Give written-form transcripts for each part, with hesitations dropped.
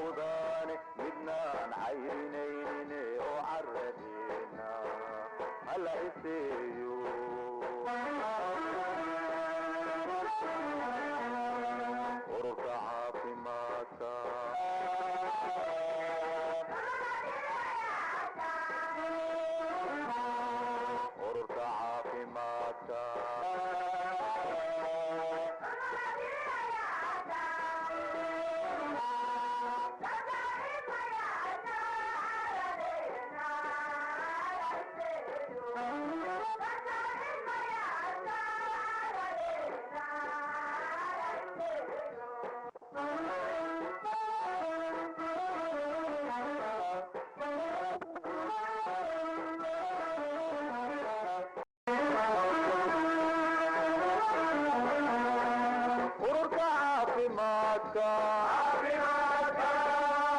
Cawdaane midnaan cayrinaynin oo caradeena hala iseeyo. Ururka caafimaadka. Ururka caafimaadka. Ururka caafimaadka,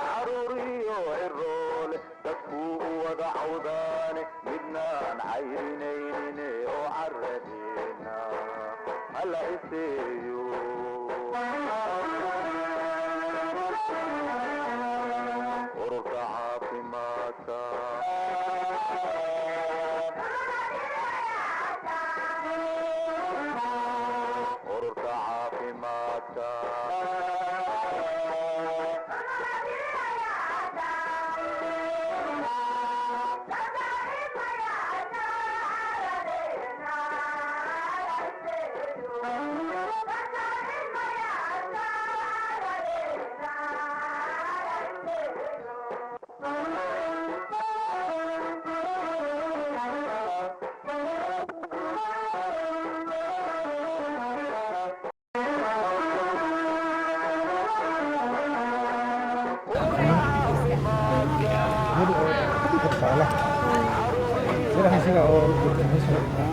caruuriyo ciroole, dadkuu u wada cawdaane midnaan cayrinaynin oo caradeena hala iseeyo. Ururka caafimaadka. Ururka caafimaadka.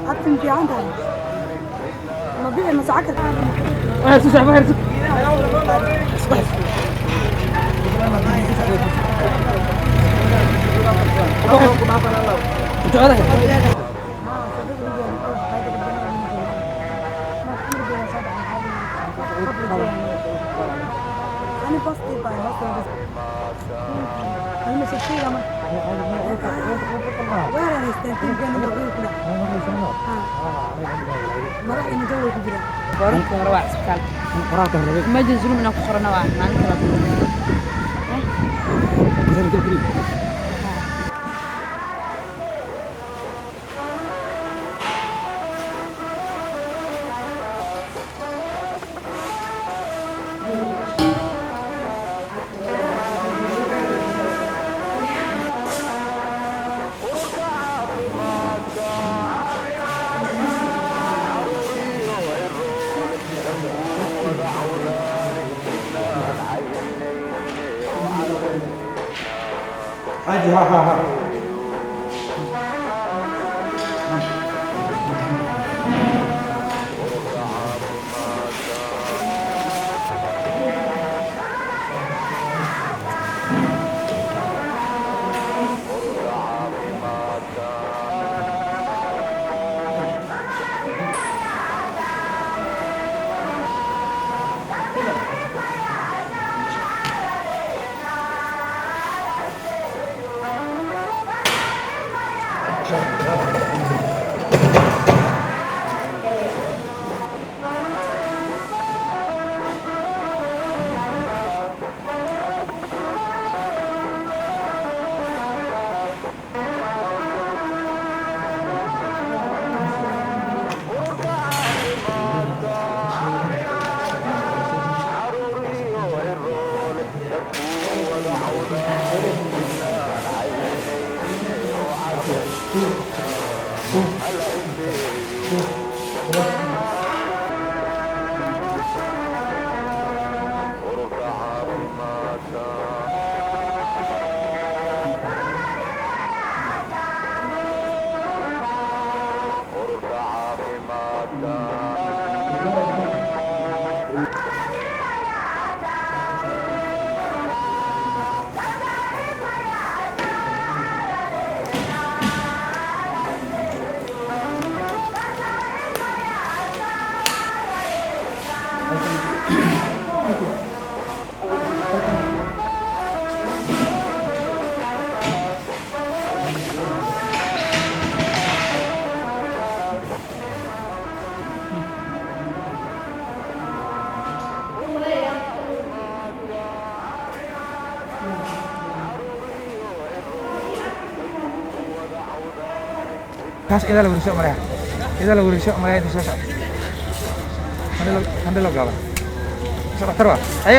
Hadda fiican tahay, ma bixi ma socon kartaa? أنا positive أنا مش شيء ما وين haystaan tiimkeena madaxweyne ku dhac madax iyo majoor way ku jiraan. Marka hore waa isbitaalka emergency room inaan ku qorano, waa maalin kale. Ururka caafimaadka, caruuriyo ciroole, dadkuu wada cawdaane midnaan cayrinaynin oo caradeena hala iseeyo. Ururka caafimaadka. Ururka caafimaadka. Ururka caafimaadka, caruuriyo ciroole, dadkuu wada cawdaane midnaan cayrinaynin oo caradeena hala iseeyo. Ururka caafimaadka. Ururka caafimaadka. Taas idaa la wareegsho malaya, idaa la wareegsho malaya inta soo socdo. Qandhilo gaaban. Soo dhaktar waa.